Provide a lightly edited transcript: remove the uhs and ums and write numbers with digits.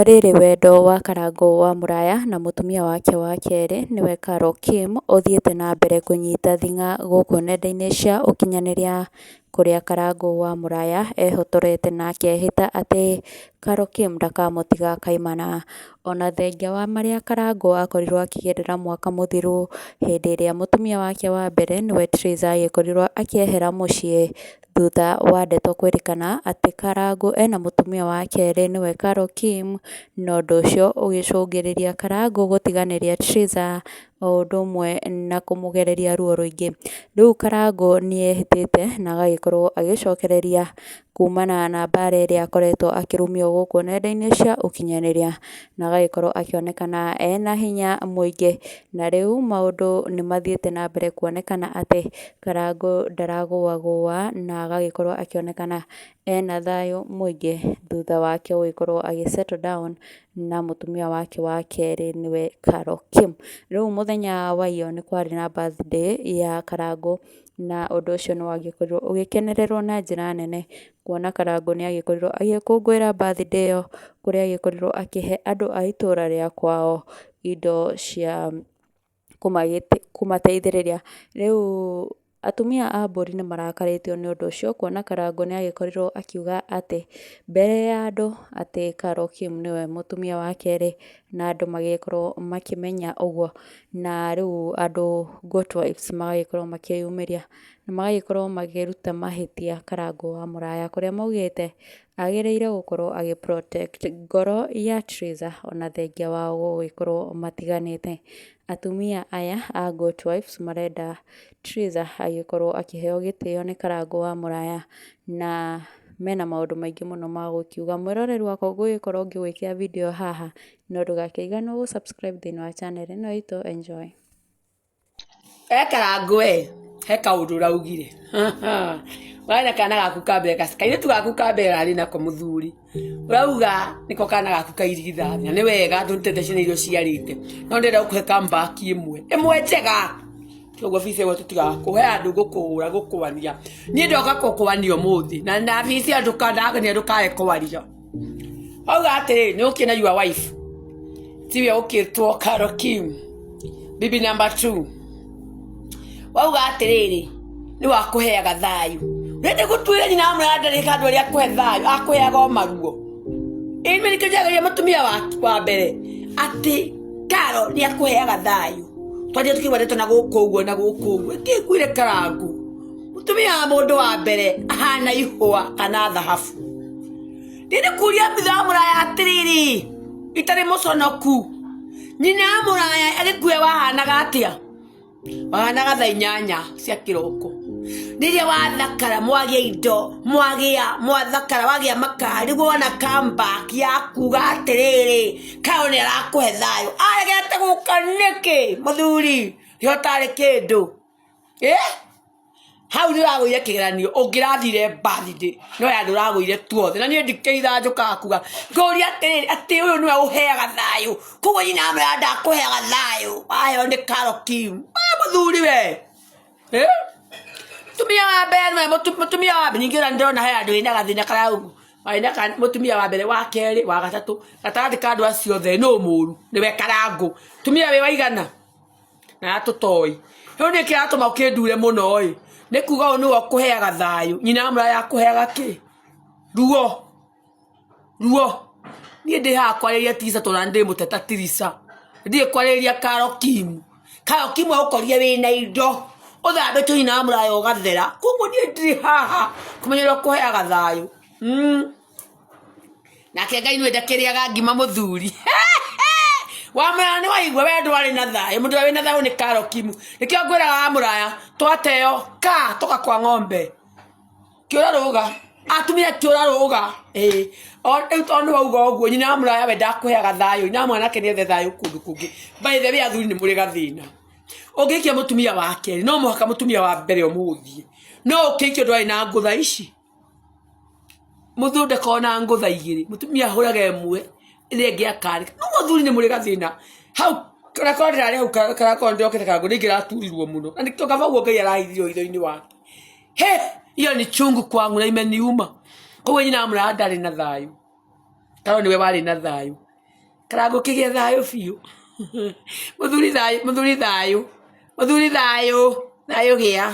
Na rĩrĩ, wendo wa Karangũ wa Mũraya na mũtumia wake wa kerĩ nĩwe Carol Kim ũthiĩte na mbere kũnyita thing'a gũkũ nenda-inĩ cia ũkinyanĩria kũrĩa Karangũ wa Mũraya ehotorete na akehĩta atĩ Carol Kim ndakamũtiga kaimana. Ona thengia wa marĩa Karangũ akorirwo akĩgerera mwaka mũthiru hĩndĩ ĩrĩa mũtumia wake wa mbere nĩwe Triza agĩkorirwo akĩehera mũciĩ thutha wa ndeto kwĩrĩkana atĩ Karangũ ena mũtumia wa kerĩ nĩwe Carol Kim, na ũndũ ũcio ũgĩcũngĩrĩria Karangũ gũtiganĩria Triza o ũndũ ũmwe na kũmũgereria ruo rũingĩ. Rĩu Karangũ nĩ ehĩtĩte na agagĩkorwo agĩcokereria kumana na mbara ĩrĩa akoretwo akĩrumio gũkũ nenda-inĩ cia ũkinyanĩria, na agagĩkorwo akĩonekana ena hinya mũingĩ, na rĩu maũndũ nĩ mathiĩte na mbere kuonekana atĩ Karangũ ndaragũagũa na agagĩkorwo akĩonekana ena thayũ mũingĩ thutha wake gũgĩkorwo agĩ settle down na mũtumia wake wa kerĩ nĩwe Carol Kim. Rĩu mũthenya wa iyo nĩ kwarĩ na birthday ya Karangũ na ũndũ ũcio nĩ wagĩkorirwo ũgĩkenererwo na njĩra nene, kuona Karangũ nĩ agĩkorirwo agĩkũngũĩra birthday ĩyo kũrĩa agĩkorirwo akĩhe andũ a itũra rĩa kwao indo cia kũmateithĩrĩria. Rĩu atumia a mbũri nĩ marakarĩtio nĩ ũndũ ũcio kuona Karangũ nĩ agĩkorirwo akiuga atĩ mbere ya andũ atĩ Carol Kim nĩwe mũtumia wa kerĩ na andũ magĩkorwo makĩmenya ũguo. Na rĩu andũ Good Wives magagĩkorwo makĩyumĩria na magagĩkorwo makĩruta mahĩtia Karangũ wa Mũraya kũrĩa maugĩte agĩrĩire gũkorwo agĩ protect ngoro ya Triza ona thengia wao gũgĩkorwo matiganĩte. Atumia aya a Good Wives marenda Triza agĩkorwo akĩheo gĩtĩo nĩ Karangũ wa Mũraya na mena maũndũ maingĩ mũno ma gũkiuga. Mwĩroreri wakwa ngũgĩkorwo ngĩgwĩkĩra video haha no ndũgakĩriganĩrwo gũ subscribe thĩinĩ wa channel ĩno itũ. Enjoy. We Karangũ we, he kaũndũ ũraugire. Warĩ na kana gaku ka mbere, kairĩtu gaku ka mbere ũrarĩ nako mũthuri. Ũrauga nĩko kana gaku ka irigithathi, na nĩ wega tondũ ciana iria ũciarĩte. No ndĩrenda gũkũhe comeback ĩmwe, ĩmwe njega. Koguo bica ĩyo tũtigaga kũhe andũ gũkũhũra gũkwania. Niĩ ndoka gũkwania ũmũthĩ, na na bica ĩyo ndũkae kwaria. Auga atĩrĩ, nĩ ũkĩe na your wife. Tiwe ũkĩtwo Carol Kim. Bibi number 2. Wauga atĩrĩrĩ, nĩ wakũheaga thayũ. Ũrenda gũtuĩra nyina wa mũraya ndarĩ handũ arĩa akũhe thayũ, akũheaga o maruo. Ĩĩ nĩkĩo njagĩrĩire mũtumia wa mbere atĩ Carol nĩ akũheaga thayũ. Twanjia tũkĩigua ndeto na gũkũ ũguo na gũkũ ũguo. Ĩkĩnguire Karangũ. Mũtumia wa mũndũ wa mbere ahana ihũa kana thahabu. Ndĩrĩ kũria mitha wa mũraya atĩrĩrĩ, itarĩ mũconoku. Nyina wa mũraya agĩkua wahanaga atĩa? Wahanaga thaa 8 cia kĩroko. Rĩrĩa wathakara mwagĩa indo, mwagĩa, mwathakara, wagĩa makari, wona comeback ya kuga atĩrĩrĩ, Carol nĩ arakũhe thayũ. Aregete gũka nĩkĩ mũthuri? Rĩo ũtarĩ kĩndũ. Ĩ? Hau nĩ ũragũire kĩgeranio ũngĩrathire birthday no ya andũ ũragũire tuothe na niĩ ndikĩitha njũkaga kuga ngũria atĩrĩrĩ atĩ ũyũ nĩwe ũheaga thayũ koguo nyina wa mũraya ndakũheaga thayũ waheo nĩ Carol Kim we mũthuri we. Ĩ? Mũtumia wa mbere nĩwe mũtumia wa mbere ningĩ ona nĩndĩrona he andũ wĩna gathĩna karauga wĩna mũtumia wa mbere wa kerĩ wa gatatũ gatagatĩ ka andũ acio othe nũ mũru nĩwe Karangũ tumia wĩ waigana na atũtoĩ rĩu nĩ kĩratũma ũkĩndure mũno ĩ nĩ kuga ũyũ nĩwe ũkũheaga thayũ nyina wa mũraya akũheaga kĩ ruo ruo niĩ ndĩ haha kwarĩria Tirisa tondũ ndĩ mũteta Tirisa ndirĩ kwarĩria Carol Kim. Carol Kim agũkorire wĩna indo ũthambĩtio nyina wa mũraya ũgathera koguo niĩ ndirĩ haha kũmenya ũrĩa ũkũheaga thayũ. Nake Ngai nĩwe ndakĩrĩaga ngima mũthuri. Wa mũraya nĩ waigua we ndwarĩ na thayũ mũndũ ũrĩa wĩna thayũ nĩ Carol Kim. Nĩkĩo ngwĩraga wa mũraya twateo ka toka kwa ng'ombe. Kĩũra rũga atumia kĩũra rũga ĩĩ rĩu tondũ nĩ wauga ũguo nyina wa mũraya we ndakũheaga thayũ nyina wa mwanake nĩ ethe thayũ kũndũ kũngĩ. By the way athuri nĩ mũrĩ gathĩna. Ũngĩhikia mũtumia wa kerĩ no mũhaka mũtumia wa mbere ũmũhũthie. No ũkĩhikio ndwarĩ na ngũtha ici. Mũthuri ndakoragwo na ngũtha igĩrĩ, mũtumia ahũraga ĩmwe ĩrĩa ĩngĩ akareka. Rĩu athuri nĩ mũrĩ gathĩna, hau karakorwo ndĩrarĩ hau karakorwo nĩndĩrokĩte karangũ nĩ ingĩraturirwo mũno. Na nĩkĩo kaba ũguo Ngai arahithire hitho-inĩ wake. He! Hiyo ni chungu kwangu na imeniuma. Koguo nyina wa mũraya ndarĩ na thayũ. Tondũ nĩwe warĩ na thayũ. Karangũ kĩgĩe thayũ biũ. Mũthuri thayũ, mũthuri thayũ, mũthuri thayũ, thayũ gĩa.